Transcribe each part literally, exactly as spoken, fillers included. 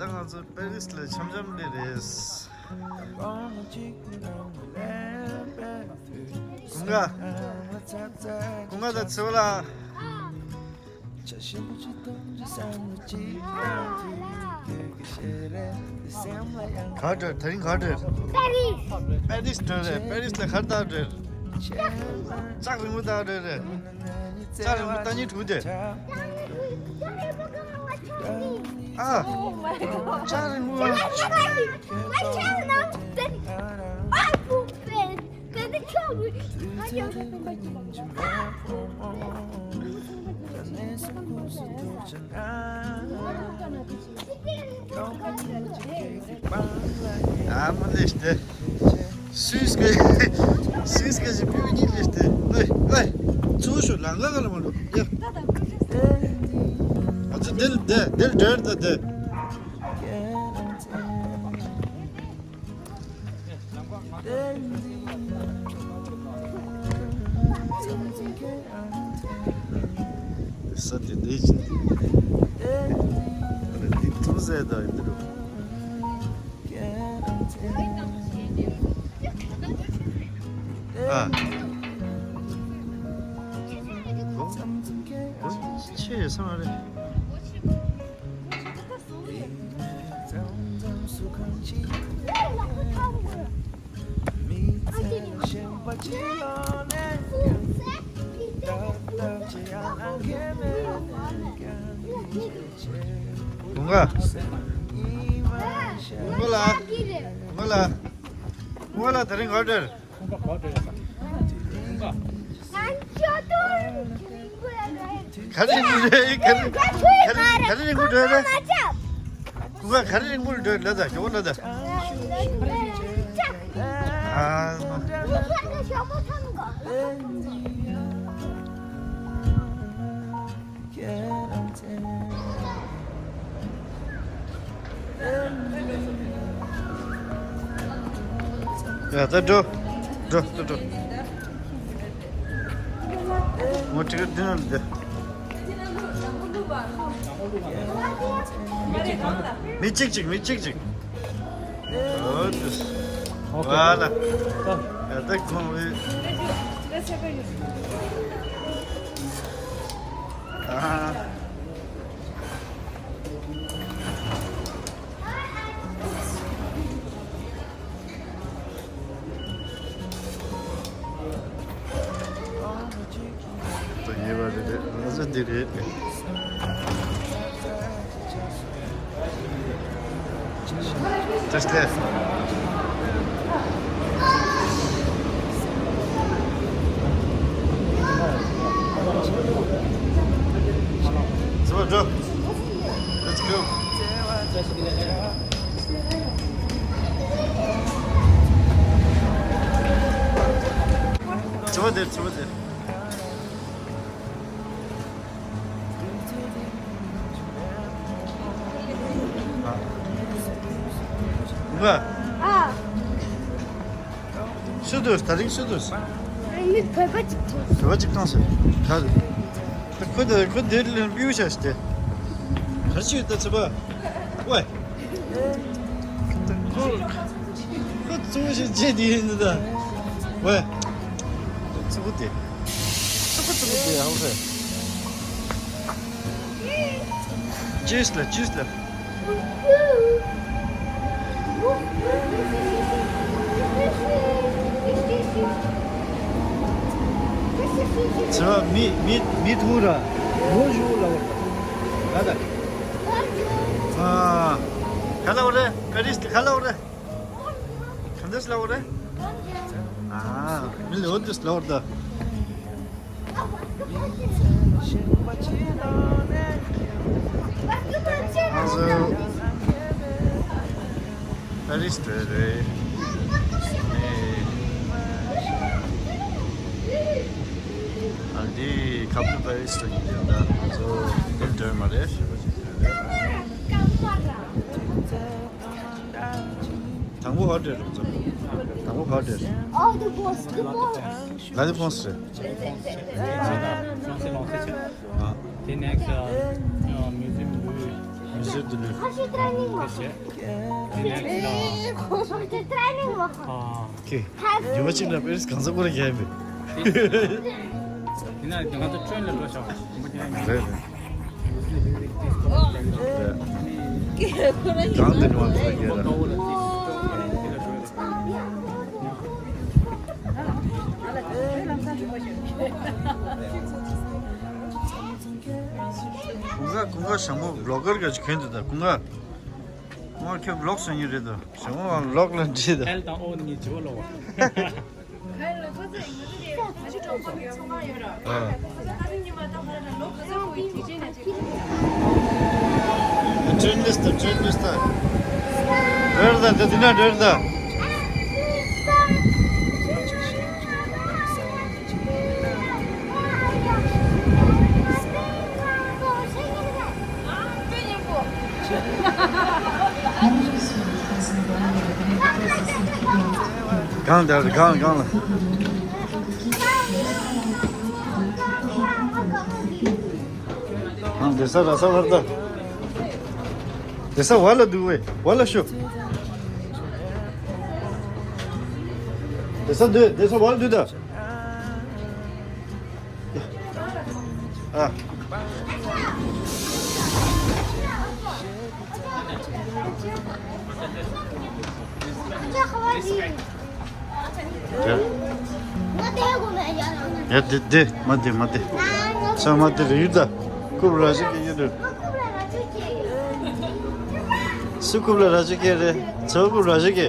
ང་ཚོ་པེ་རིས་ལ་འཆམ་འཆམ་འདི་རེད། ཀུན་དགའ། ཀུན་དགའ་དང་ཚེ་བ་ལགས། ག་འགྲོ། དེ་རིང་ག་འགྲོ། པེ་རིས་འགྲོ་རེད། པེ་རིས་ལ་ག་རེ་ལྟ་འགྲོ། ལྕགས་རིང་པོ་ལྟ་འགྲོ་རེད། ལྕགས་རིང་པོ་ལྟ་མཁན་དྲུག་དེ། ཨ། ལྕགས་རིང་པོ། ཨ་མ་ལེ་ཤ་དེ། སུས་ཀ་སུས་ཀ་ཞིག་པིའུ་གཉིས་ལེ་ཤ་དེ། ལེ་ལེ། ཚུར་ཤོག་ལང་ཀ་ག་ལ་མ་འགྲོ། ཡ། ཨ་ཙི་དེ་ལ་དེ་དེ་ལ་འགྲོ་ད་དེ། ས་དེ་འདི་ཅི། འདི་ཐུམ་ཟེར་ད་འདི་རུ། ཨ། ཆེ་ཡོད་ས་མ་རེད། ཀུན་དགའ། ཀུན་དགའ་ལགས། ཀུན་དགའ་ལགས། ཀུན་དགའ་ལགས་དེ་རིང་ག་རེ་འགྲོ། ག་རེ་རིང་པོ་རེད། ག་རེ་ག་རེ་ག་རེ་རིང་པོ་འགྲོ་རེད། ཀུན་དགའ་ག་རེ་རིང་པོ་འགྲོ་ལ་ད་ཞོག་ལ་ད། ཨ་མ། ཡ་ད་འགྲོ། འགྲོ་ད་འགྲོ། ངོ་ཊི་ཀེ་ཊི་འདི་ནང་ལ་བསྡད། མི་གཅིག་གཅིག་མི་གཅིག་གཅིག་ཨོ་ཏུ། ཨོ་ཁེ། ཝ་ལ། ཡ་ད་ཁོང་བི། ཨ། ད་ཉེ་བ་རེད་རེད། ང་ཚོ་འདི་རེད། ཏེ་སྟེ། ཚེ་བ་འགྲོ། Let's go. ཚེ་བ་དེར། ཚེ་བ་དེར། ཨ། ཨ། སུ་འདུག་ད་རིང་སུ་འདུག་མི་བོད་པ་གཅིག་མཐོང་། བོད་པ་གཅིག་མཐོང་ཟེར། ག་རེ། ད་ཁོ་ད་ཁོ་འདིར་ལན་པིའུ་ཤ་ཞིག་སྟེ། ག་རེ་བྱེད་ད་ཚེ་བ། ཝེ། ད་ཁོ། ཁོ་གཙོ་བོ་ཞིག་བྱེད་དེ་ཡིན་ད། ཝེ། གཙོ་བོ་དེ། གཙོ་བོ་གཙོ་བོ་དེ་ཧང་སེ། ཅིས་ལ་ཅིས་ལ། ཚེ་བ་མི་མི་མི་ཐུང་ར། ངོ་བཞུ་ལ་བ། ང་ད། ཨ། ག་ལ་བ་རེད། ག་རེ་ག་ལ་བ་རེད། ག་འདྲས་ལ་བ་རེད། ཨ། མི་ལ་འོ་འདྲས་ལ་བ་རེད། ང་ཚོ་པེ་རིས་འགྲོ་རེད། ཨ་འདི་ཁ་བུ་པེ་རིས་འགྲོ་ཉིན་རེད། ད་ང་ཚོ་འདིར་འགྲོ་མ་རེད། དང་པོ་ཧོ་ཊེལ་རུ་འཛོམས། དང་པོ་ཧོ་ཊེལ། Oh, the boss, the boss. ལ་དེ་ཕོངས་རེད། ཨ། དེ་ནེགསི་ཊི་ཨ་མིའུ་ཛི་ཡམ་འདུག་ཞིབ་ཏུ་ནུས། ཁ་ཤས་ཊེ་རེ་ནིང་མ་ཁོ། ཁ་ཤས་ཊེ་རེ་ནིང་མ་ཁོ། ཨ། ཁེ། ཉི་མ་གཅིག་ལ་པེ་རིས་གང་ས་ཀོ་ར་རྒྱག་ཡིན་པས། དེ་ན་ང་ཚོ་ཁྲོན་ལ་འགྲོ་ཤག་རེད་རེད། གང་དུ་ཉི་མ་གཅིག་ལ་རྒྱག་ར། ཀུན་དགའ་ཀུན་དགའ་ཞྭ་མོ་བི་ལོག་གར་ག་ཅིག་གྱོན་འདུག་ད་ཀུན་དགའ། ང་ཁྱོད་བི་ལོག་བཟོ་ཉེ་རེད་ད། ཞྭ་མོ་བི་ལོག་ལ་འདྲིས་ད། ཨེལ་དང་ཨོ་ནི་བྱི་བ་ལོ། ཨ། ཁྲིན་ལིས་ད་ཁྲིན་ལིས་ད། འགྲོ་ད་འདི་འདི་ན་འགྲོ་ད། གང་དེར་གང་གང་ལ། གང་དེ་ས་ར་ས་བར་ད། དེ་ས་བ་ལ་འདུག་བས་བ་ལ་ཤོ། དེ་ས་འདུག་དེ་ས་བ་ལ་འདུག་ད། ཨ། ཡ་དེ་དེ་མ་དེ་མ་དེ། ས་མ་དེ་རེ་ཡུ་ད། ཀུབ་ར་ཞིག་གི་ཡུ་རེ། སུ་ཀུབ་ལ་ར་ཅུ་ཀེ་རེ། ཚོ་ཀུབ་ར་ཅུ་ཀེ།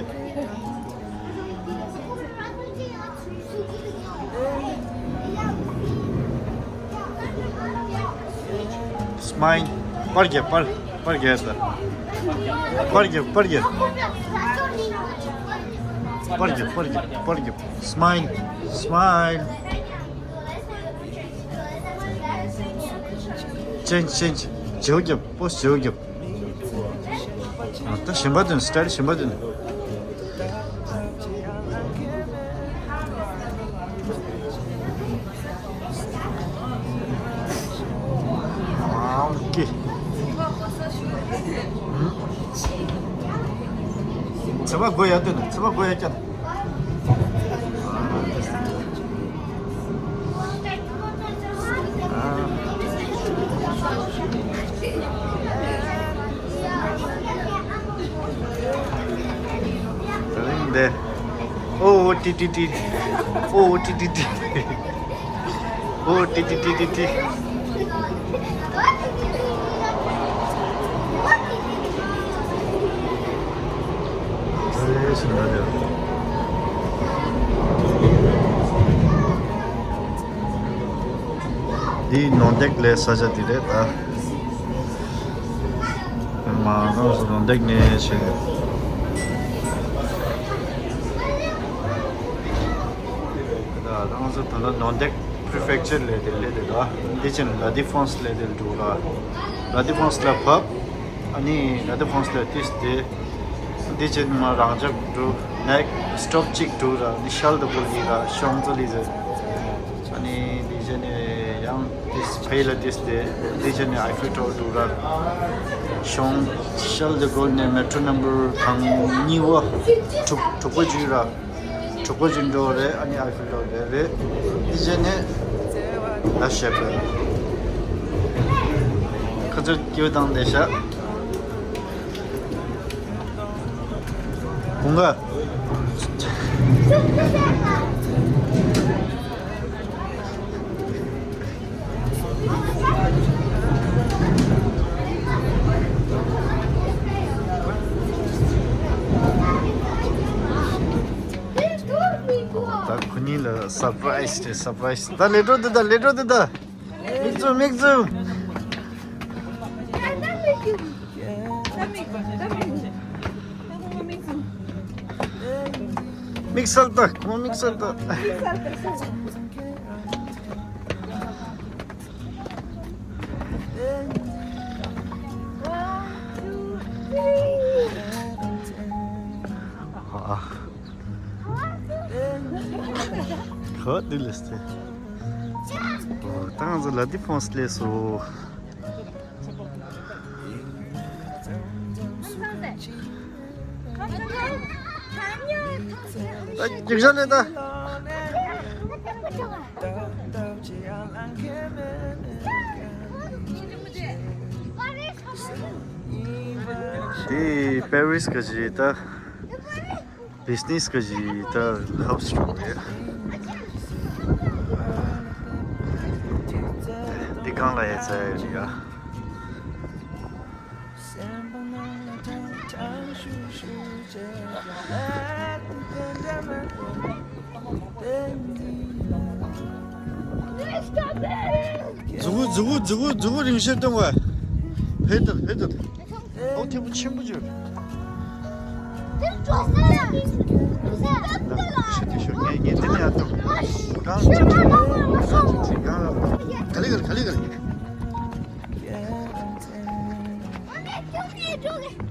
སྨའིལ། པར་རྒྱབ་པར། པར་རྒྱབ་ད། པར་རྒྱབ་པར་རྒྱབ། པར་རྒྱབ་པར་རྒྱབ་པར་རྒྱབ། སྨའིལ། སྨའིལ། ཅེན་ཅེན། བརྗེ་བོ་རྒྱབ་པོ་སི་བརྗེ་བོ་རྒྱབ། ད་གཞན་པ་དོན་སི་ཊལ་གཞན་པ་དོན། ཨོ་ཀེ། ཚེ་བ་སྒོ་ཡ་དོན་ཚེ་བ་སྒོ་ཡ་སྐྱ། འདི། ཨོ་ཏི་ཏི་ཏི། ཨོ་ཏི་ཏི་ཏི། ཨོ་ཏི་ཏི་ཏི་ཏི་ཏི། འདི་ནོར་འདེགས་ལས་ས་ཆ་འདི་རེད་ད། མ་རང་སོ་ནོར་འདེགས་ནས་བྱས། ད་རང་སོ་ད་ལ་ནོར་འདེགས་པི་རི་ཕེག་ཅར་ལས་དེ་ལས་དེ་ད། འདི་ཅན་ལ་དི་ཧྥོན་སི་ལས་དེ་འགྲོ་ལ། ལ་དི་ཧྥོན་སི་ལ་བབས། ཨ་ནི་ལ་དི་ཧྥོན་སི་ལ་ཏིས་དེ། འདི་ཅན་མ་རང་ཅག་འགྲོ། ནེག་སི་ཊོབ་གཅིག་འགྲོ་ར་ནི་ཤལ་དུ་བུ་ལི་ར་ཤོང་ཙོ་ལི་ཟེར། ཨ་ནི་འདི་བྱས་ནས་ཡང་ཏིས་ཕེ་ལ་ཏིས་ཏེ་འདི་བྱས་ནས་ཨའི་ཧྥིལ་ཊོར་འགྲོ་ར་ཤོང་ཤལ་དུ་བུ་ནས་མེ་ཊྲོ་ནམ་བར་དང་གཉིས་པ་དྲུག་དྲུག་པ་བརྒྱུད་ར། གྲོགས་པོ་ཅིག་འགྲོ་རེད། ཨ་ནི་ཨའི་ཧྥིལ་ཊོར་རེད་རེད། དེ་རྗེས་ནས་ད་བཤད་པ་ཁ་ཚུར་སྐྱོད་དང་བསྡད་ཤག་ཀུན་དགའ། ད་ཁོ་གཉིས་ལ་སར་པ་རའི་སི་རེད། སར་པ་རའི་སི། ད་ལས་འགྲོ་འདི་ད་ལས་འགྲོ་འདི་ད། མིག་བཙུམ་མིག་བཙུམ། མིག་སལ་ད་ཁོ་མིག་སལ་ད། ཨ། ཁོ་འདི་ལས་ཏེ། ཨོ། ད་ང་ཚོ་ལ་དི་ཧྥོན་སི་སླེབས་སོང་། ད་རྒྱུགས་ཤར་ལས་ད། དེ་པེ་རིས་གི་ཞིག་ད། བི་ཟི་ནེ་སི་གི་ཞིག་ད་ཧབ་སི་ཆུང་རེད། འདི་གང་ལ་ཡ་ཚ་ཡ་རེད་ཡ། མཛུ་གུ་མཛུ་གུ་མཛུ་གུ་མཛུ་གུ་རིང་ཤོས་གཏོང་བ། ཕེབས་དང་ཕེབས་དང་། ཨོ་ཐེ་བོ་ཆེན་པོ་བྱོས། ཤོད་དེ་ཤོད། ངས་ངས་དེ་ནས་ཡར་གཏོང་། གང་ཅི་ཅི་གང་ལ། ག་ལེ་ག་ལེ་ག་ལེ་ག་ལེ།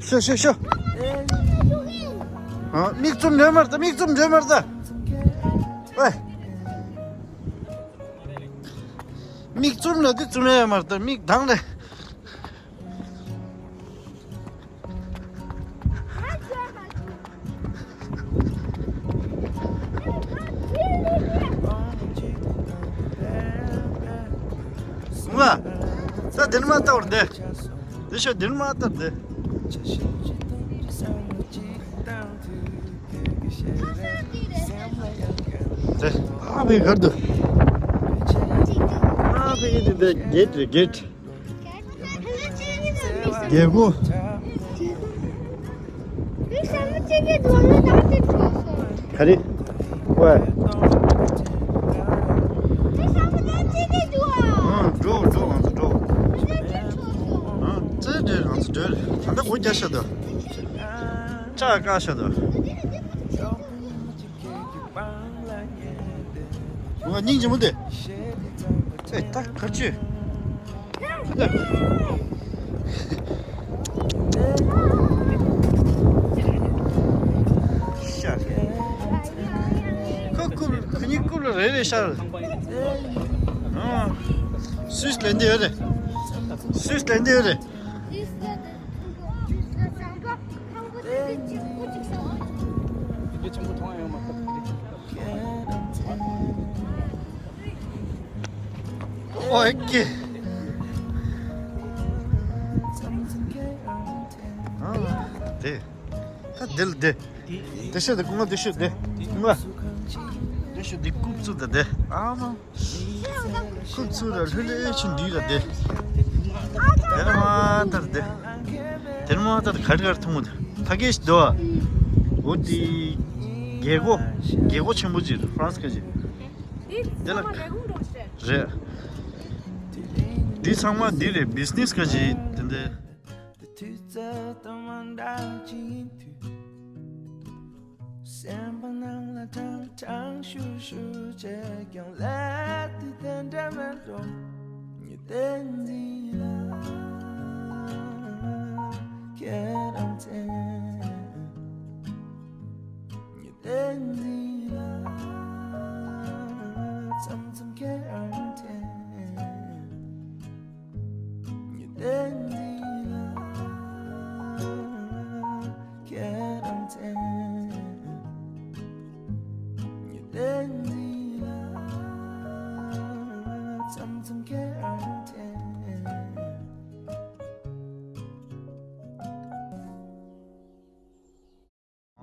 ཤོད་ཤོད་ཤོད། ཨ། མིག་བཙུམ་ཡོད་མ་རེད་ད། མིག་བཙུམ་ཡོད་མ་རེད་ད། ཝེ། མིག་བཙུམ་ལ་དེ་བཙུམ་ཡོད་མ་རེད་ད། མིག་གདངས་རེད། ང་། ད་འདིར་མ་ལྟ་བར་བསྡད། འདི་ཤོད། འདིར་མ་ལྟ་བར་བསྡད། དེ་ཨ་ཕའི་གར་དུ། ཨ་ཕའི་དེ་དེ་གེ་ཊི་རེད། གེ་ཊི། རྒྱལ་སྒོ། ག་རེ། ཝེ། ཨང་། འགྲོ་འགྲོ། ང་ཚོ་འགྲོ། ཨང་། ཙེ་འདྲེ། ང་ཚོ་འགྲོ། ད་ལྟ་སྒོ་རྒྱག་ཤག་ད། ལྕགས་བཀག་ཤག་ད། ང་སྙིང་རྗེ་མོ་དེ། ཨེ། ད་གར་བྱོས། ད་ད། ཤར། ཁོ་རྐུབ། ཁོ་གཉིས་རྐུབ་ལ་རེ་རེ་ཤར། ཨ། སུས་ལེན་འདི་ཡོད་རེད། སུས་ལེན་འདི་ཡོད་རེད། ཨོ་ཀེ། ཨ། དེ། ད་དེ་ལ་དེ། དེ་ཤོད་དེ། སྐུ་ངོ་དེ་ཤོད་དེ། སྐུ་ངོ། དེ་ཤོད་དེ། རྐུབ་བཙུགས་དང་དེ། ཨ་མ། ཁུག་ཚུར་ལ་ལྷོད་ལྷོད་ཕྱིན་འདི་ལ་བསྡད། དེར་མ་ལྟར་བསྡད། དེར་མ་ལྟར་གར་གར་མཐོང་མོད། ཕ་གིར་སྡོད། འོ་དེ། རྒྱལ་སྒོ། རྒྱལ་སྒོ་ཆེན་པོ་ཅིག་རེད། ཧྥ་རན་སི་ཁ་ཅིག། དེ་ལ། རེད། འདི་ཚང་མ་འདི་རེད། བི་ཟི་ནེ་སི་ཁ་ཅིག་དེ་འདྲ། དུས་ཚོད་དང་མ་འདྲ་ཅིག་ཡིན་དུས། སེམས་པ་ནང་ལ་གྲང་གྲང་ཤུར་ཤུར་བྱས་ཀྱང་། ལས་དུས་དེ་འདྲ་མེད་འགྲོ། ཉི་ཟླའི་འཛིན་ལ་ཁྱེད་རང་མཚན། ཉི་ཟླའི་འཛིན་ལ་མཚམས་མཚམས་ཁྱེད་རང་མཚན། ཉི་ཟླའི་འཛིན་ལ་ཁྱེད་རང་མཚན། ཉི་ཟླའི་འཛིན་ལ་མཚམས་མཚམས་ཁྱེད་རང་མཚན།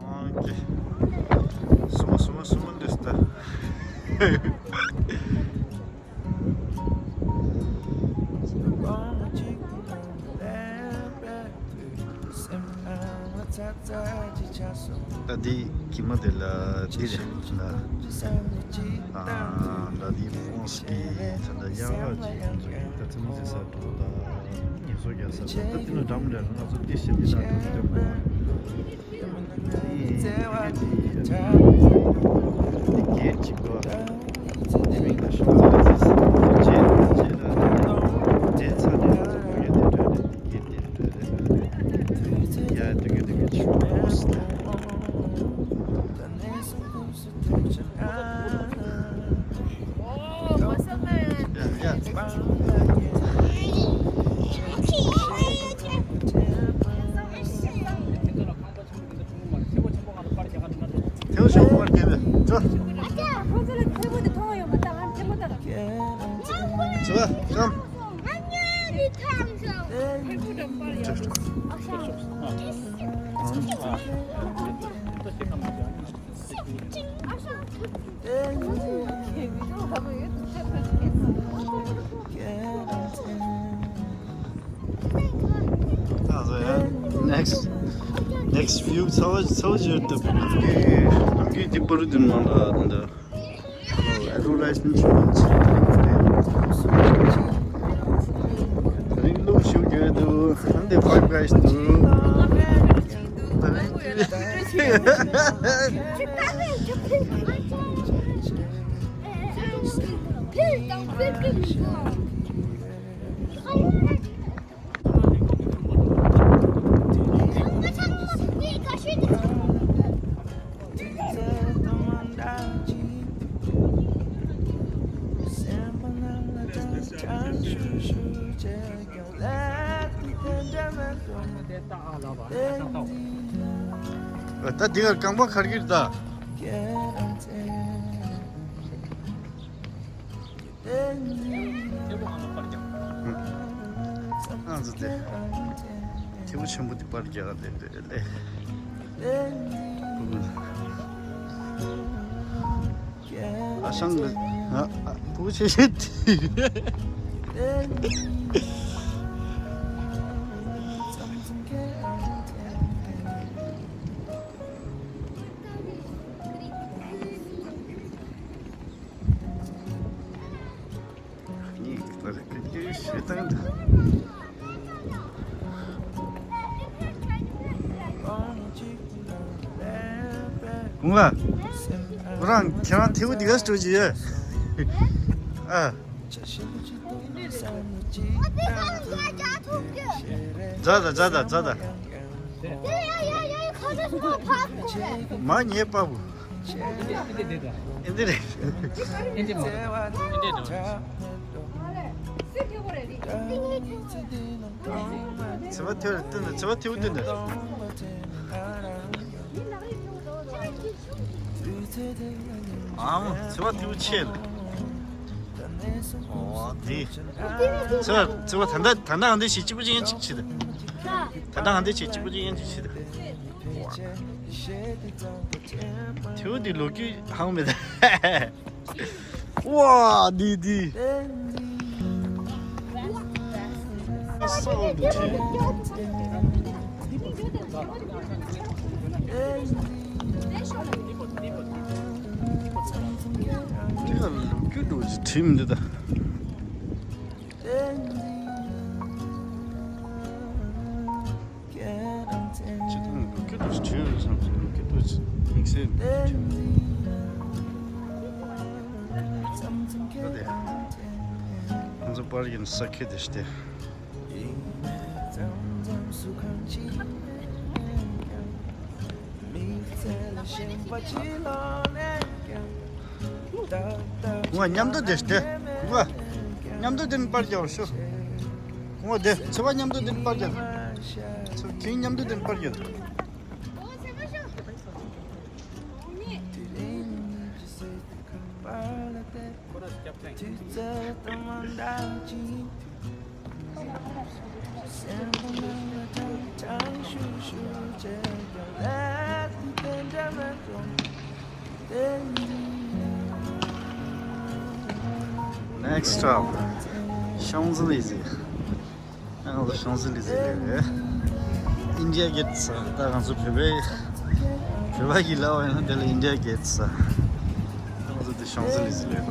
ཨོ་ཀེ། སུ་མོ་སུ་མོ་སུ་མོ་འདུག་ད། ད་འདི་གི་མ་དེ་ལ་འདི་རེད་ལ། ཨ། ད་འདི་ཕོན་སི་གི་ད་ལྟ་ཡག་པ་ཅིག་ང་ཚོ་གི་ད་ཙི་མོ་ཟེར་ས་འགྲོ། ད་ངེད་ཚོ་རྒྱག་ས་ད་ད་འདི་ན་འགྲམ་རེད། ང་ཚོ་འདི་བཤད་འདི་ན་འགྲོ་འདོད་པ། ཐེའུ་ ཤོག་པར་སྐྱེལ་བས་ཅོ། ཨ་ཅག་ཁོ་ཚོ་ལ་ཐལ་མོ་དེ་མཐོང་ཡོད་མ་ད་ང་ཐལ་མོ་ད། ཅོ་ཅོ། ཨ་ཉེ་རི་ཐང་སོང་། ཐལ་མོ་འགྲམ་པར་ཡོད། ཨ་ཤ། ཨ་ཤ། Next, next view ཚ་བ་ཚ་བ་ཞིག་ཏུ་གི་དེ་པར་དུ་མ་ལ་འདི་advertisement ཞིག་རིང་ལུགས་ཞུ་རྒྱུ་འདུག་ཨ་འདི་Five Guys འདུག་ད་འདི་གར་རྐང་པ་ཁར་གིར་ད། ཨང་ཟེར་ཏེ། ཐེའུ་ཆེན་པོ་འདི་པར་རྒྱག་ལེ་ལེ་ལེ། ཨ་ཤང་ལེ། ཨ་ཨ་བུ་ཆེ་ཤེས་ཏེ། གུང་ལ། ཁོ་རང་ཁྱེད་རང་ཐེའུ་འདི་ག་སྤྲོད་ཀྱི་ཡོད། ཨ། མཛའ་ད་མཛའ་ད་མཛའ་ད། མ་ཉེས་པ་བུ། ཨེ་འདི་རེད། ཚེ་བ་ཐེའུ་བསྟན་ད། ཚེ་བ་ཐེའུ་བསྟན་ད། ཨ་མ་ཚེ་བ་ཐེའུ་ཆེ་ལ། ཨོ་དེ། ཚེ་བ་ཚེ་བ་ད་ད་ད་ད་འདི་ཞིག་གཅིག་པུ་གཅིག་ཡན་གཅིག་བྱེད་ད། ད་ལྟ་ང་འདི་བྱེད་གཅིག་པུ་གཅིག་ཡན་གཅིག་བྱེད་ད། ཐེའུ་འདི་ལོ་རྒྱུས་ཧང་མེད་ད། ཝ་འདི་འདི། སོ་འདི། དེ་ལ་ལོ་རྒྱུས་འགྲོ་ཅིག་བྲིས་མི་འདུག་ད། ཅི་དང་ལོ་ཀེ་ཏུ་ཞིག་བྲིས་ཡོད་བསམ་སོང་། ལོ་ཀེ་ཏུ་དམིགས་བསལ་བྲིས་ཡོད། ད་དེ་ཁོང་ཚོ་པར་ཡིན་ས་ཁེ་དེ་སྟེ། ང་མཉམ་དུ་དེ་སྟེ། ང་མཉམ་དུ་དེ་ནི་པར་རྒྱག་ཤོག་ང་དེ་ཚེ་བ་མཉམ་དུ་འདིར་པར་རྒྱག་ཚེ་བ་ཁྱེད་མཉམ་དུ་འདིར་པར་རྒྱག Next stop, Champs-Élysées. ང་ཚོ་ཤོང་ཟི་ལི་ཟི་ལ་རེད། ཨིན་ཌི་ཡ་གེ་ཊི་ཟེར། ད་ང་ཚོ་བོད་པའི་བོད་པ་གི་ལབ་པ་ཡིན་ན་དེ་ལ་ཨིན་ཌི་ཡ་གེ་ཊི་ཟེར། ང་ཚོ་དེ་ཤོང་ཟི་ལི་ཟི་ལ་རེད་པ།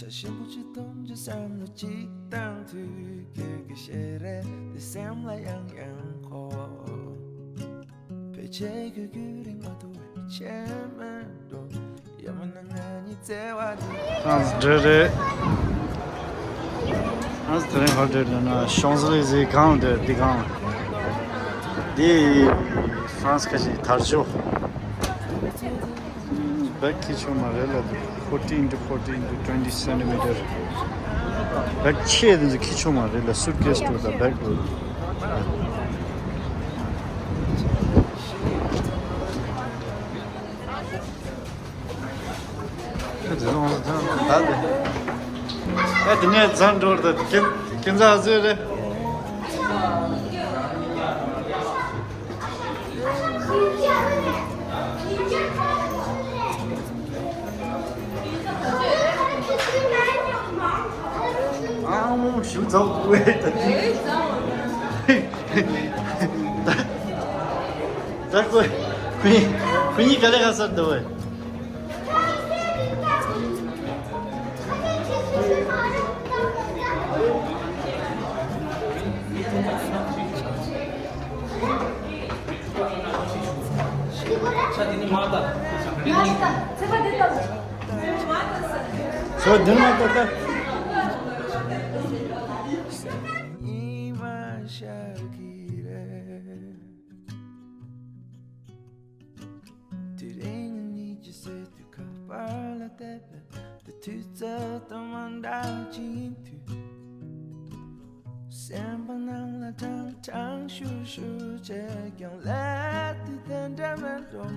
ཞིམ་པོ་ཅིག་འཐུང་རྒྱུ་བསམ་བློ་ཅིག་བཏང་དུས། ཁྱོད་ཀྱི་ཞལ་རས་དེ་སེམས་ལ་ཡང་ཡང་འཁོར། ཕལ་ཆེར་ཁྱོད་ཀྱི་རིག་མ་དུ་བའི་ཆེ་མེད་འགྲོ། ཡང་མིན་ན་ང་གཉིས་བརྩེ་བ་འདི། ཧྥ་རན་སི་འདྲ་རེད། ཧྥ་རན་སི་དེ་རིང་ཧོ་ཊེལ་འདྲ་ན་ཤོང་ཟི་ལི་ཟེ་སྒང་འདྲ། འདི་སྒང་འདི་ཧྥ་རན་སི་ཁ་ཤས་དར་ལྕོག Bag ཁྱི་ཆུང་མ་རེད་ལ། འདི་forty into forty into twenty centimeter. Bag ཆེ་དེ་ཚོ་ཁྱི་ཆུང་མ་རེད་ལ། སུཊ་ཀེས་འགྲོ་དང་བེག་འགྲོ། ཨ་དེ་ཚོ་ད་དེ་ཨ་དེ་ནས་ཚང་འགྲོ་ད་ཁྱིམ་ཁྱིམ་ཚང་ཚོས་རེད། ཨ་མོ་ཞུ་ཚང་བས་ད་ད་ད་ཁོ་ཁོ་ཁོ་གཉིས་ག་ལེ་ག་སར་འདུག་བས། ཚོ་འདི་མ་ཏོག་ཏོ། དེ་རིང་ཉིད་ཀྱི་སྲིད་དུ་ཁ་པར་ལ་བལྟས་པས། དེ་དུས་ཚོད་དང་མ་འདྲ་ཅིག་ཡིན་དུས། སེམས་པ་ནང་ལ་གྲང་གྲང་ཤུར་ཤུར་བྱས་ཀྱང་། ལས་དུས་དེ་འདྲ་མེད་འགྲོ།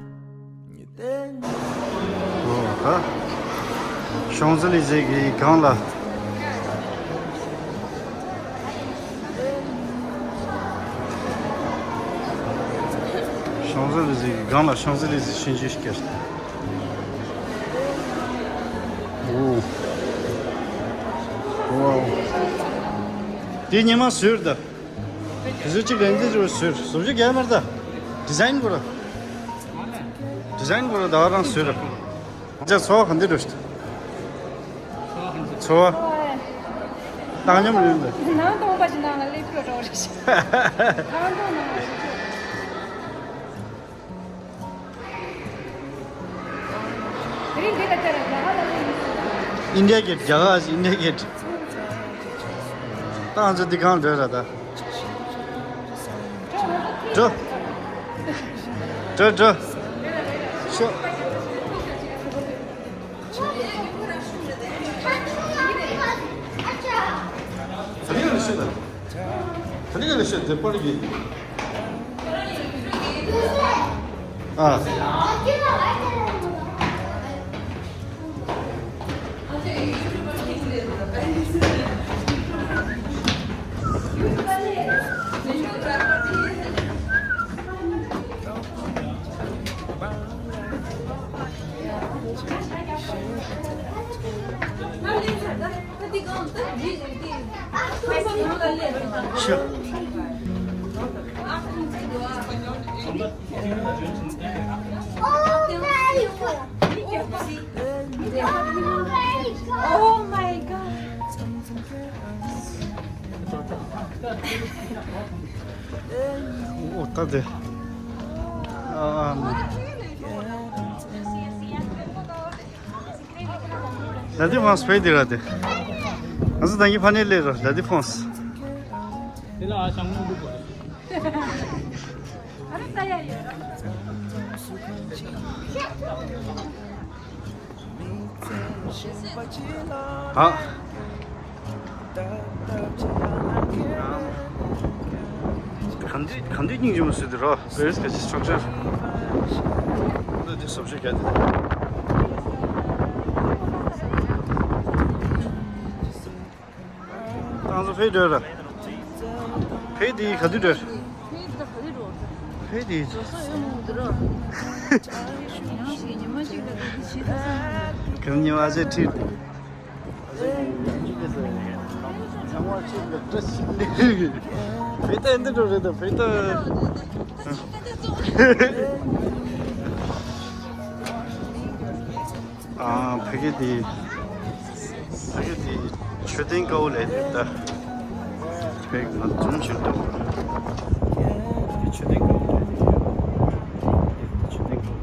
ཉི་ཟླའི་ཉི་འོ་ཧ། ཤོང་ཟི་ལི་ཟེ་གི་སྒང་ལ། ཤོང་ཟི་ལི་ཟེ་གི་སྒང་ལ་ཤོང་ཟི་ལི་ཟེ་ཆུང་ཆུང་ཞིག་སྐྱེས། འོ། འོ། དེ་ཉི་མ་ཟུར་ད། དེ་ཚོ་གཅིག་རེད། འདི་ཚོ་ཟུར་བཟོ་བཅོས་རྒྱག་མར་ད། ཌི་ཛའིན་གོ་ར། ཌི་ཛའིན་གོ་ར་ད་རང་ཟུར་ར། ཅག་ཚོ་ག་འདི་འགྲོ་ཤི། ཚོ། བཏང་སྙོམས་རེད་འདི། ནང་དུ་འོང་པ་ཅིག་ནང་ལ་སླེབས་འགྲོ་འགྲོ་རེད་ཤི། ཁང་སྟོང་ནང་ལ་ཞུགས། དེ་རིང་འདི་ལ་བལྟས་ར་རྒྱ་གར་ལ་སླེབས་ཡིན། ཨིན་ཌི་ཡ་གེ་ཊི། རྒྱ་གར་ཨིན་ཌི་ཡ་གེ་ཊི། ད་ང་ཚོ་འདི་གང་འགྲོ་ར་ད། འགྲོ། འགྲོ་འགྲོ། ཤོག་ད་ནི་ལ་ཤོད་ད། ད་ནི་ལ་ཤོད་དེ་པར་གི་ཨ། Oh my god. ཨོ་ད་དེ། ཨ། ལ་དེ་ཧྥང་སི་ཕེ་དེ་ར་དེ། ང་ཚོ་ད་གིན་ཕ་ནས་སླེབས་ར་ལ་དེ་ཧྥང་སི། དེ་ལ་ཨ་ཞང་མོ་འདུག་གོ། ཨ་ར་ད་ཡ་ཡོད་ར། ཨ། ག་འདི་ག་འདི་སྙིང་རྗེ་མོ་བཟོས་འདུག་རོ། བེ་རིས་ག་ཅི་སི་ཊྲག་ཅར། འདི་འདི་བཟོ་བྱེད་ག་འདི། ཏང་ཙུ་ཕེ་འགྲོ་ར། ཕེ་འདི་ག་དུས་འགྲོ། ཕེ་འདི་ག་དུས་འགྲོ། ཕེ་འདི། འགྲོ་ས་ཡོད་མོ་འདི་ར། ཡང་ཞིག་ཉི་མ་གཅིག་ལ་འདི་བྱེད་ཐུབ་ས་མ་རེད། གང་ཉི་མ་ཅིག་ཁྲིད། ཕེ་ཏ་འདི་འགྲོ་རེད་ད་ཕེ་ཏ། ཨ། ཕ་གི་དེ། ད་གི་དེ་མཆོད་རྟེན་དཀར་པོ་ལས་དེ་ད་ཕེག་ང་འཛོམས་ཤིག་འདུག་དེ་མཆོད་རྟེན་དཀར་པོ་ལས་དེ་མཆོད་རྟེན་དཀར་པོ།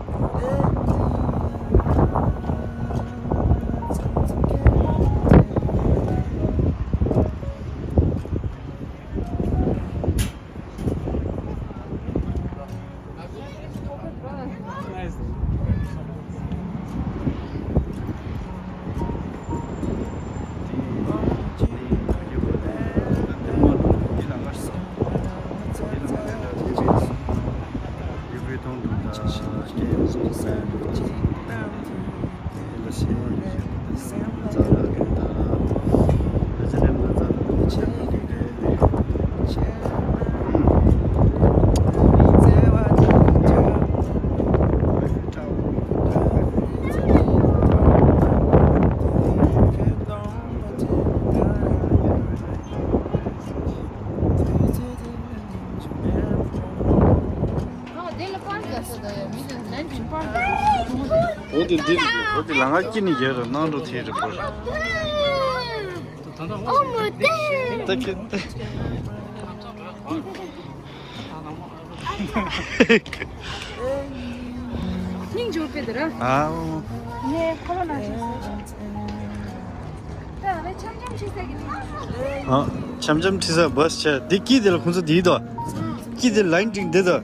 འོ་དེ་འདི་འོ་དེ་ལ་ང་སྐྱིད་ནི་ཡོད་ར་ནང་འགྲོ་ཐེ་རེ་པར། ད་ཁྱེད་སྙིང་རྗེ་པོ་དེ་ར། ཨའོ། ངས་ཁོ་ལ་ན་ཞིག་ད་ལ་འཆམ་འཆམ་ཁྲིད་ས་གི་ནི། ཨ། འཆམ་འཆམ་ཁྲིད་ས་བས་ཆ་འདི་སྐྱིད་དེ་ལ་ཁོང་ཚོ་འདི་དོ། སྐྱིད་དེ་ལ་ཡིན་འགྲིག་འདི་དོ།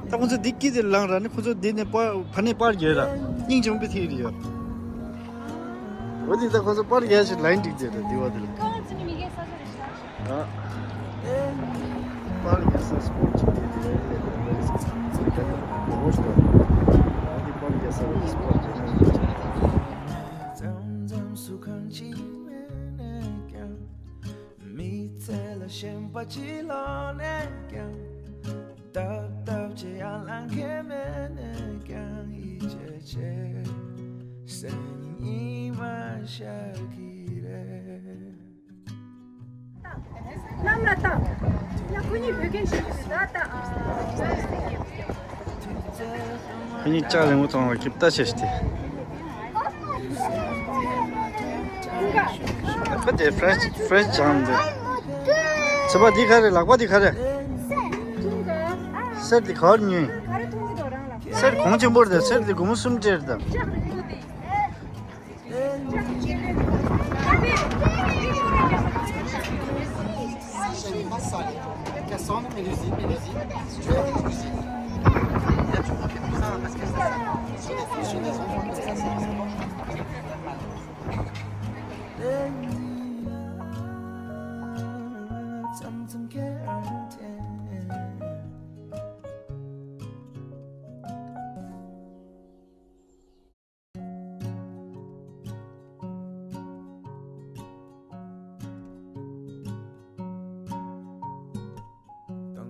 ད་ཁོང་ཚོ་འདི་སྐྱིད་དེ་ལ་ལངས་ར་ནི་ཁོང་ཚོ་འདི་ནས་པར་ཕ་ནས་པར་རྒྱག་ར། སྙིང་རྗེ་པོ་ཐེ་རེ་ཡོད། འོ་དེ་ད་ཁོང་ཚོ་པར་རྒྱག་ཞིག་ལ་ཡིན་འགྲིག་དེ་ར་འདི་བ་དེ་ལ། ཨ། པར་རྒྱག་ས་སྤོར་ཅིག་དེ་དེ་རེད་ལས་དེ་རེད། ཨ་དེ་པར་རྒྱག་ས་སྤོར་ཅིག་རེད། མཚམས་མཚམས་སུ་གང་ཅི་མེད་ནས་ཀྱང་། མི་ཚེ་ལ་ཞེན་པ་ཅི་ལོག་ནས་ཀྱང་། སྟབས་སྟབས་ཅི་ཡང་ལང་ཁེ་མེད་ནས་ཀྱང་། ཡིད་ཆེས་ཆེ་སེམས་ཉིད་མ་ཤར་གི་རེད། གནམ་ལ་བཏང་། ཡ་ཁོ་གཉིས་བོད་སྐད་ཤེས་ཀྱི་རེད་ད་ལྟ། ཨ། ཁོ་གཉིས་ལྕགས་རིང་པོ་གཏོང་བ་ཁྱིམ་ལྟ་བྱས་ཏེ། ཁ་དེ་ཕྲེན་ཕྲེན་ཇམ་འདི། ཚེ་པ་འདི་ག་རེ་ལག་པ་འདི་ག་རེ། གསེར་འདི་ག་བར་ཉོས། གསེར་གོང་ཆེན་པོ་རེད། གསེར་འདི་སྒོར་མོ་སུམ་སྟེར་དང་། མདང་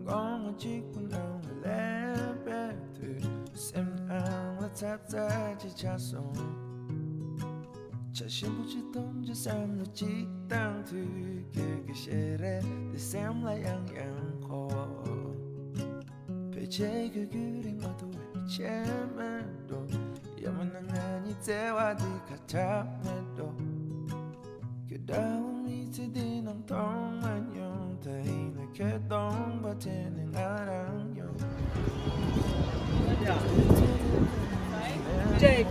དགོང་ང་གཅིག་པུ་ནང་ལ་སླེབས་པའི་དུས། སེམས་ནང་ལ་ཚབ་ཚབ་ཅིག་ཆགས་སོང་། བྱ་ཞིམ་པོ་ཅིག་འཐུང་རྒྱུ་བསམ་བློ་ཅིག་བཏང་དུས། ཁྱོད་ཀྱི་ཞལ་རས་དེ་སེམས་ལ་ཡང་ཡང་འཁོར། ཕལ་ཆེར་ཁྱོད་ཁྱོད་རིང་མ་ཐུབ་པའི་ཆེ་མེད་འགྲོ། ཡང་མིན་ན་ང་གཉིས་བརྩེ་བ་འདི་ཁ་ཁྲ་མེད་འགྲོ། ཁྱོད་འདྲ་བོ་མི་ཚེ་འདི་ནང་མཐོང་མ་མྱོང་། ད་ཡིན་ན་ཁྱོད་སྟོང་པ་དྲན་ནས་ང་རང་ཡོང་། Take.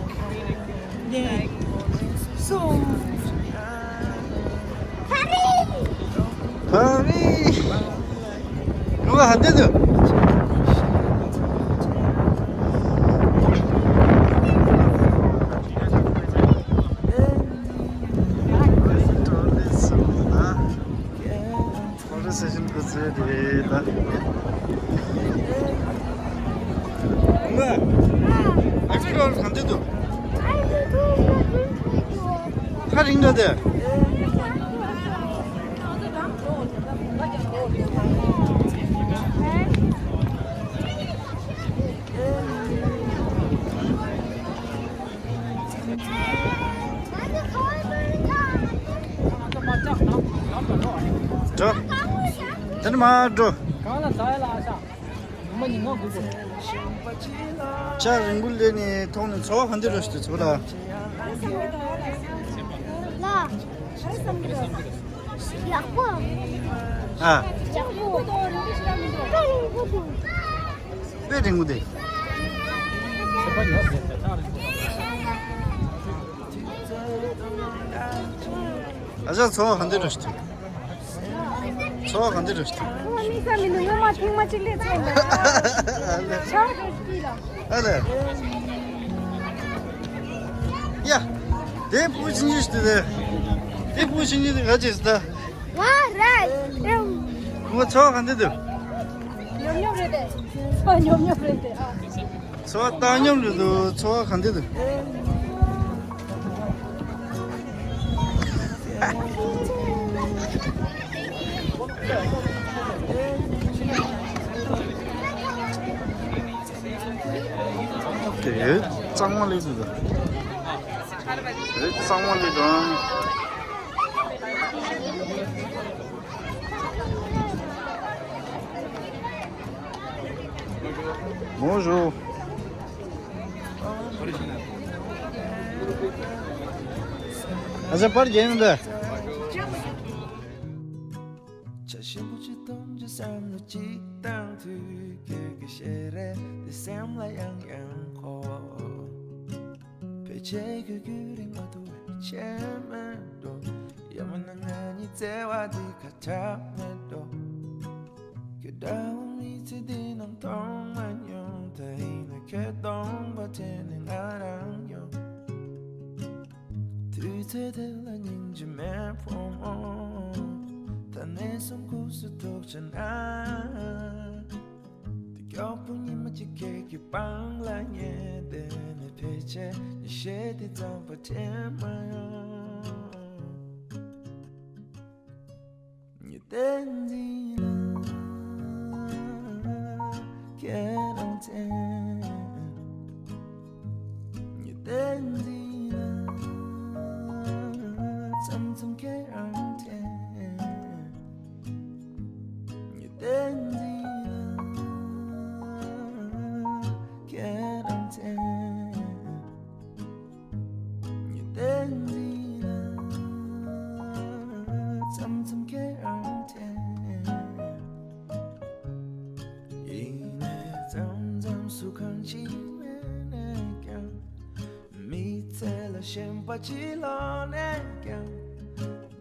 Yeah. So. Paris. Paris. Lu ka hande tu. Photo session ko se de la. Nga. Actually, hande tu. Ka ring da de. འགྲོ། དེ་ནས་མར་འགྲོ། ལྕགས་རིང་པོ་སླེབས་ནས་མཐོང་ནས་ཚོར་བ་ག་འདྲ་རེད་ཟེར་དུས་ཚོར་ལ། ལ། ཡག་པོ། ཨ། ཡག་པོ། དཔེ་རིང་པོ་འདུག་ཨ་ཅག་འཚོ་བ་ག་འདྲ་འགྲོ་ཞིག་འཚོ་བ་ག་འདྲ་འགྲོ་ཞིག་ཁོ་མི་ས་མི་འདུག་སྔོན་མ་ཐེངས་མ་གཅིག་སླེབས་ཚར་འདུག་ཨ་ལས། ཨ་ལས། ཡ། དེ་བུ་ཆུང་ཆུང་ཞིག་འདུག་དེ། དེ་བུ་ཆུང་ཆུང་འདུག་ག་ཅེས་ད། ང་རེད། ཁོ་འཚོ་བ་ག་འདྲ་འདུག་ཉོབ་ཉོབ་རེད་དེ། འཚོ་བ་ཉོབ་ཉོབ་རེད་དེ། ཨ། འཚོ་བ་བཏང་སྙོམས་རེད་འདུག་འཚོ་བ་ག་འདྲ་འདུག་དེ་གཙང་མ་སླེབས་འདུག་དེ་གཙང་མ་སླེབས་འདུག Bonjour. ཨ་ཅག་པར་རྒྱག་ཡོང་ད། བྱ་ཞིམ་པོ་ཅིག་འཐུང་རྒྱུ་བསམ་བློ་ཅིག་བཏང་དུས། ཁྱོད་ཀྱི་ཞལ་རས་དེ་སེམས་ལ་ཡང་ཡང་འཁོར། ཕལ་ཆེར་ཁྱོད་ཀྱི་རིག་མ་ཐུབ་པའི་ཆེད་མེད་འགྲོ། ཡང་མིན་ན་ང་གཉིས་བརྩེ་བ་འདི་ཁ་གྲག་མེད་འགྲོ། ཁྱོད་འདྲ་བོ་མི་ཚེ་འདི་ནང་མཐོང་མ་མྱོང་། ད་ཡིན་ན་ཁྱོད་གདོང་པ་དྲན་ནས་ང་རང་ཡོང་། དུས་ཚོད་དེ་ལ་སྙིང་རྗེ་མེད་ཕོ་མོ། ད་ནས་བཟུང་ཁུག་སུ་ཐུག་བྱས་ན། དེ་མགྱོགས་པོ་ཉི་མ་གཅིག་ཁྱེད་ཀྱི་པང་ལ་ཉལ་བསྡད་ནས། ཕལ་ཆེར་ཉི་ཤེལ་དེ་ཙམ་པ་དྲན་མ་ཡོང་། ཉི་ཟླ་འདི་ལ་ཁྱེད་རང་མཚན། ཉི་ཟླ་འདི་ལ་མཚམས་མཚམས་ཁྱེད་རང་མཚན། ཉི་ཟླ་འདི་ལ་ཁྱེད་རང་མཚན། ཉི་ཟླ་འདི་ལ་མཚམས་མཚམས་ཁྱེད་རང་དྲན། ཡིན་ནའི་མཚམས་མཚམས་སུ་གང་ཅི་མེད་ནས་ཀྱང་། མི་ཚེ་ལ་ཞེན་པ་ཅིག་ལོག་ནས་ཀྱང་།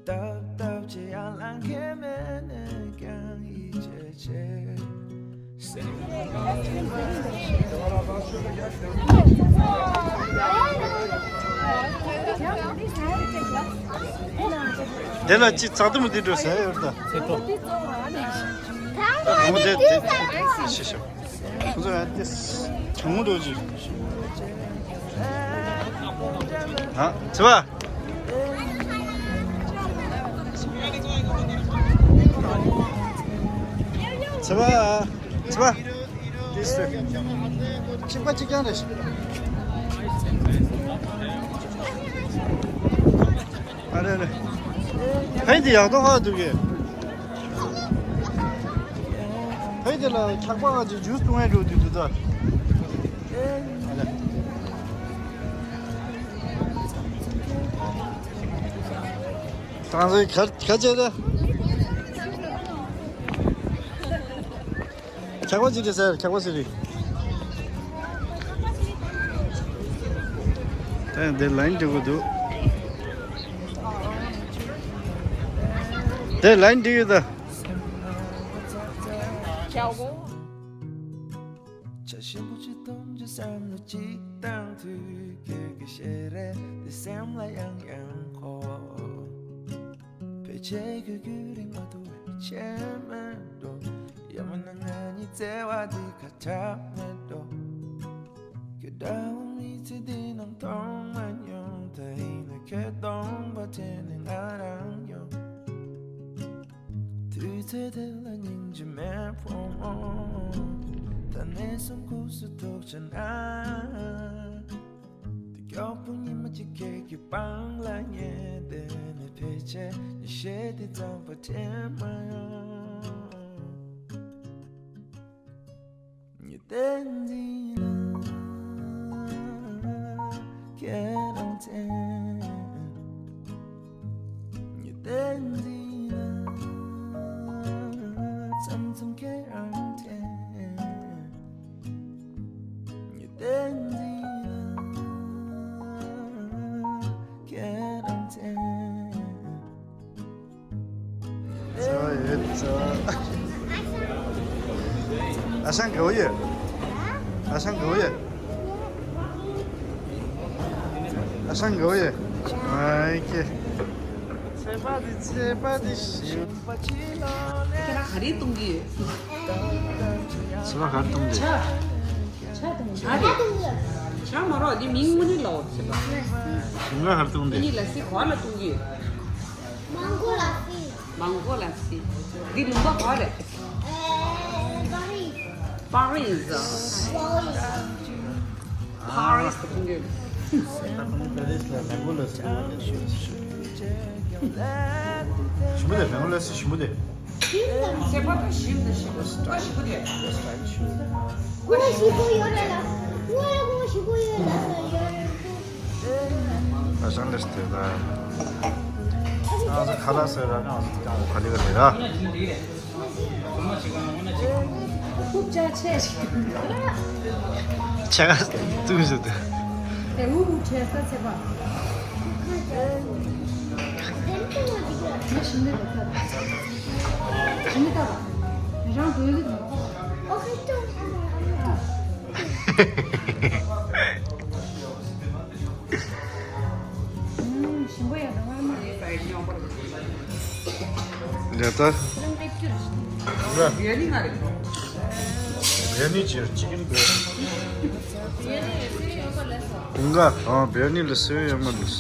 ཏག་ཏག་ཅིག་ཡར་ལངས་མཁན་མེད་ནས་ཀྱང་ཡིད་ཆེས་ཆེ། དེ་ལ་ཅི་ཚགས་དུམ་འདི་འགྲོ་ཟེར་ཡོད་ད། ཚེ་ཐོག་མོ་དེ་དེ་ཤི་ཤོག་ཁོ་ཚོ་ཡང་དེ་གྲང་མོ་འགྲོ་ཅིག་ཨ་ཚེ་བ། ཚེ་བ། ཚེ་བ། དེ་སུ། གཅིག་པ་གཅིག་རྐྱང་རེད། ཨ་རེ་རེ། ཕན་དེ་ཡག་ཐོག་ཧ་འདུག་གི། ཕན་དེ་ལ་ཁྱག་པ་ཧ་ཅིག་ཇུས་བཏུང་ཡས་འགྲོ་དུས་འདུག་ད། ཨ་རེ། ཏང་སོའི་ཁ་ཁ་ཆེ་རེད། ཁྱག་པ་ཅི་རེད་ཟེར། ཁྱག་པ་ཟེར་རེད། ད་འདི་ལན་འགྲིག་གི་འདུག་འདི་ལན་འགྲིག་ཡོད་ད། ཁྱག་པ། བྱ་ཞིམ་པོ་ཅིག་འཐུང་རྒྱུ་བསམ་བློ་ཅིག་བཏང་དུས། ཁྱོད་ཀྱི་ཞལ་རས་དེ་སེམས་ལ་ཡང་ཡང་འཁོར། ཕལ་ཆེར་ཁྱོད་ཀྱི་རིག་མ་ཐུབ་པའི་ཆེད་མེད་འགྲོ། ཡང་མིན་ན་ང་གཉིས་བརྩེ་བ་འདི་ཁ་གྲག་མེད་འགྲོ། ཁྱོད་འདྲ་བོ་མི་ཚེ་འདི་ནང་མཐོང་མ་མྱོང་། ད་ཡིན་ན་ཁྱོད་གདོང་པ་དྲན་ནས་ང་རང་ཡོང་། དུས་ཚོད་དེ་ལ་སྙིང་རྗེ་མེད་ཕོ་མོ། ད་ནས་བཟུང་ཁུག་སུ་ཐུག་བྱས་ན། དེ་མགྱོགས་པོ་ཉི་མ་གཅིག་ཁྱེད་ཀྱི་པང་ལ་ཉལ་བསྡད་ནས། ཕལ་ཆེར་ཉི་ཤེལ་དེ་ཙམ་པ་དྲན་མ་ཡོང་། ཉི་ཟླ་འདི་ལ་ཁྱེད་རང་མཚན། ཨ་ཞང་དགའ་བོ་ཡོད། ཨ་ཞང་དགའ་བོ་ཡོད། ཨ་ཞང་དགའ་བོ་ཡོད། ཨ་ཀེ། ཚེ་པ་འདི་ཚེ་པ་འདི་ཞིམ་པ་ཅི་ལ་ནས། ཁྱེད་རང་ག་རེ་གཏོང་གི་ཡོད། ཚེ་པ་ག་རེ་གཏོང་གི་ཡོད། ཇ་རེད། ཇ་མ་རོགས་འདི་མིང་དངོས་གནས་ལའོ་ཟེར་བ། ཞིམ་ལ་གར་གཏོང་དེ། ཨ་ནི་ལ་སི་གོ་ལ་གཏོང་གི། མང་གོ་ལ་སི། མང་གོ་ལ་སི། འདི་ལུང་པ་གོ་རེད། ཨེ། པ་རི། པ་རི་ཟ། པ་རི་ཟ་གཏོང་གི། པ་རི་ཟ་ལ་མང་གོ་ལ་སི། ཞིམ་པོ་དེ། མང་གོ་ལ་སི་ཞིམ་པོ་དེ། ཚེ་པ་དང་ཞིམ་དང་ཞིམ་པོ་ཞིམ་པོ་དེ། ཀུ་ལ་ཞིག་པོ་ཡོད་རེད་ལ། ཀུ་ལ་ཀུ་ལ་ཞིག་པོ་ཡོད་ལ་ས་ཡོད། ཨ་ཞང་ལེ་སྟེ་ད། ཨ་ས་ཁ་ལ་ཟེར་ར་ན་ཨ་ས་ཀྱང་ག་ལེ་ག་ལེ་ར། ཁུག་ཅག་ཆེ་ཞིག་ཆ་ག་ཏུ་ཞུ་ཏུ། དེ་འུ་འུ་ཁྲེ་ས་ཚེ་པ། ང་ཞིམ་ནི་རེད་ཚ། ཞིམ་ནི་ད། རང་འདོད་ལི་མ་ཁོ། ཞིམ་པོ་ཡང་རང་མ་རེད། ལས་ད། རང་ལས་ཀྱི་རེད། བེ་ནི་ང་རེད། བེ་ནི་ཅིར་ཅི་ཀིན་བེ། ཀུང་ག་ཨ་བེ་ནི་ལ་སེ་ཡོད་མ་ལུས།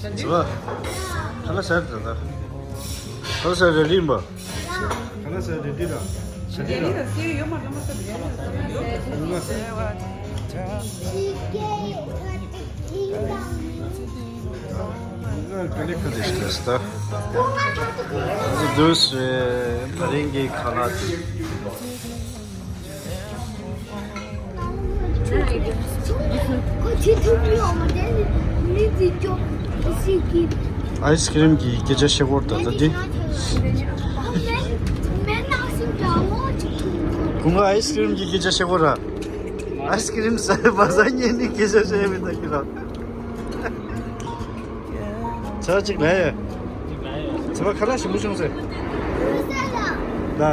ཟི་བ། ཁ་ལ་སར་ད་ད། ཁ་ལ་སར་རེ་རིམ་པ། ཁ་ལ་ས་རེ་ཏི་ར། ས་ཏི་ར། ཀ་ལེ་ཁ་དེ་ཤི་ད། ཨ་ཙི་དུས་སུ་ད་རིང་གི་ཁ་ལག་དེ། ཁོ་ཁྱི་ཐུག་མི་ཡོང་བ་དེ་ནི་མི་དེ་ཅོག་ཞིག་གིས། ཨའི་སི་ཀི་རིམ་གྱི་སྐད་ཆ་བཤད་སྐོར་ད་ལྟ་འདི། མེ་ནག་སུ་འདྲ་བོ་ཅིག་ཐུག་ཁོ། ཁོང་ཨའི་སི་ཀི་རིམ་གྱི་སྐད་ཆ་བཤད་སྐོར་ར། ཨའི་སི་ཀི་རིམ་ཟ་བ་ཟ་ཉན་ནི་སྐད་ཆ་བཤད་མི་ད་ཁྱི་ར། ཆ་གཅིག་ལ་ཡ། ཚེ་བ་ཁ་ལག་ཞིམ་པོ་བྱུང་ཟེར། ལ།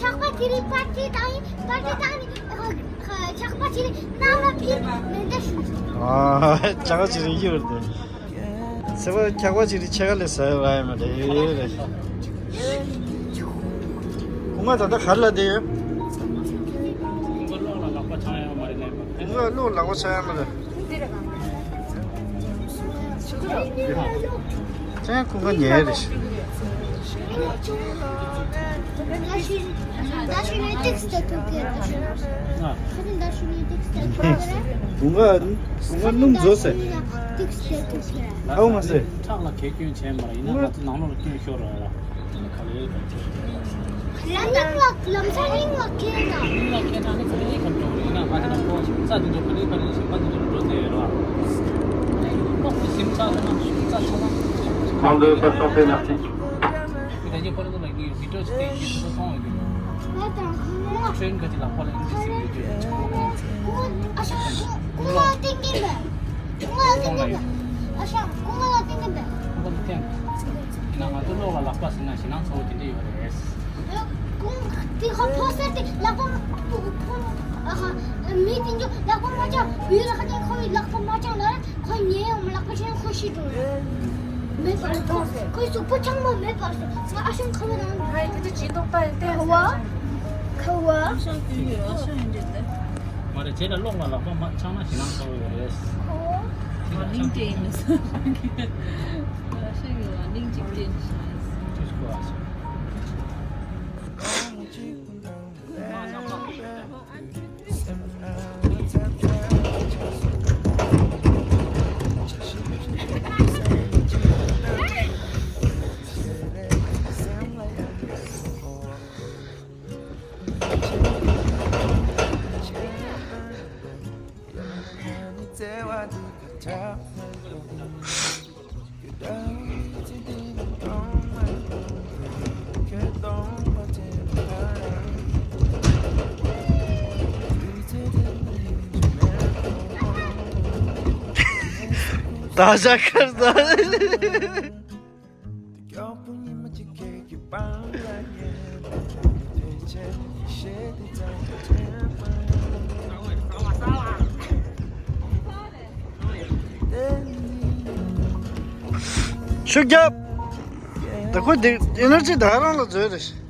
ཆག་པ་དེ་རིང་པར་ཏི་བཏང་ཡིན། པར་ཏི་བཏང་ནི། ཆག་པ་ཅིག་ནང་ལ་ཕིབས་མེ་མདའ་ཞུ། ཨ། ཆག་པ་ཅིག་རིག་གི་ཡོད་རེད། ཚེ་བ་ཆག་པ་ཅིག་རིག་ཆེ་ག་ལས་ཟ་ཡ་ཡོད་མ་རེད། ཁོང་ང་ད་ལྟ་ག་རེ་ལ་བསྡད་ཡོད། ཁོང་ང་གློག་ལ་ལག་པ་འཆང་ཡ་མ་རེད། ཁོང་ང་གློག་ལག་པ་འཆང་ཡ་མ་རེད། ཅན་ཁོང་ཁ་ཉལ་རེད། ཁོང་ཁ་ཁོང་ཁ་སྣུམ་རྫོགས་ཟེར། ཨའོ་མ་ཟེར། ཁྲག་ལ་གས་སྐྱོན་བྱས་མ་རེད། ཡིན་ན་ང་ཚོ་ནང་ལོགས་ལ་སྐྱོན་ཤོར་ར་ར། གླིང་ལ་ལམ་སང་གླིང་ལ་ཁེལ་ན། གླིང་ལ་ཁེལ་ན་ནི་ག་ལེ་ག་འགྲོ་རེད་ན། ང་དེ་ན་ཁོ་ས་དེ་ཚོ་ག་ལེ་ག་ལེ་ཞིག་པ་དེ་ཚོ་འགྲོ་དེ་ཡོད་ར། ཁོ་ཁོ་ཞིམ་ཚ་ལ་ན་ཞིམ་ཚ་ཚ་ལ། མང་དུ་བར་ཆོག་ཟེར་ན། དེ་ད་ཅི་ཁོ་རེ་ཚོ་ལ་གི་བི་ཏྲོ་ཅི་དེ་ཡིན་ཚོ་མཐོང་ཡོད་རྒྱུ། ཁྲེན་ག་ཅི་ལ་ཁོ་ལ་ཨིན་ཇི་སི་བི་ཏྲོ། ཨ་ཤ་ཁོ་ལ་ཏིང་ཏིང་བས། ཁོ་ལ་ཏིང་ཏིང་བས། ཨ་ཤ་ཁོ་ལ་ཏིང་ཏིང་བས། ཁོ་ལ་ཏིང་། ཡིན་ན་ང་ཚོ་གློག་ལ་ལག་པ་ཟིན་ན་ཞེད་སྣང་ཚ་བོ་དེ་འདྲ་ཡོད་རེད། ཁོང་དེ་ཁོ་ཕོ་སར་དེ་ལག་པ་ཕོ་ཨ་ཁ་མི་དེ་འཇོག་ལག་པ་མ་བཅག་བུའི་ལག་དེ་ཁོ་ཡི་ལག་པ་མ་བཅག་ལ་ཁོ་ཉལ་ཡོང་མ་ལག་པ་ཆེན་ཁོ་ཤི་འགྲོ་རེད། མེད་པར་ཐོག་ཁོའི་གཟུགས་པོ་ཆང་མ་མེད་པར་སོང་ང་ཨ་ཤང་ཁ་བ་རང་ཧའི་དེ་ཚོ་ཇི་འདོག་ལྟ་ཡི་ལྟས་ཁ་བ་ཁ་བ་ཨ་ཤང་དུས་ཡོད་ཨ་ཤང་ཡོད་འདྲེ་ལྟ། མ་རེད་བྱས་ན་གློག་ལ་ལག་པ་མ་འཆང་ན་ཞེད་སྣང་ཚ་བོ་ཡོད་རེད། ཁ་བ་གླིང་ཏྲེ་ཡིན་མི་སོང་། ཤེས་ཡོད་ཨ་གླིང་གཅིག་ཏྲེ་ནི་ཤ་ཡིན་སོང་། ཅི་ཞིག་གོ་ཨ་ཤ། ད་ཞག་ཁར་ད། ཤུགས་རྒྱབ། ད་ཁོ་འདི་ཨེ་ནར་ཇི་ད་རང་ལ་འཛོལ་རེད།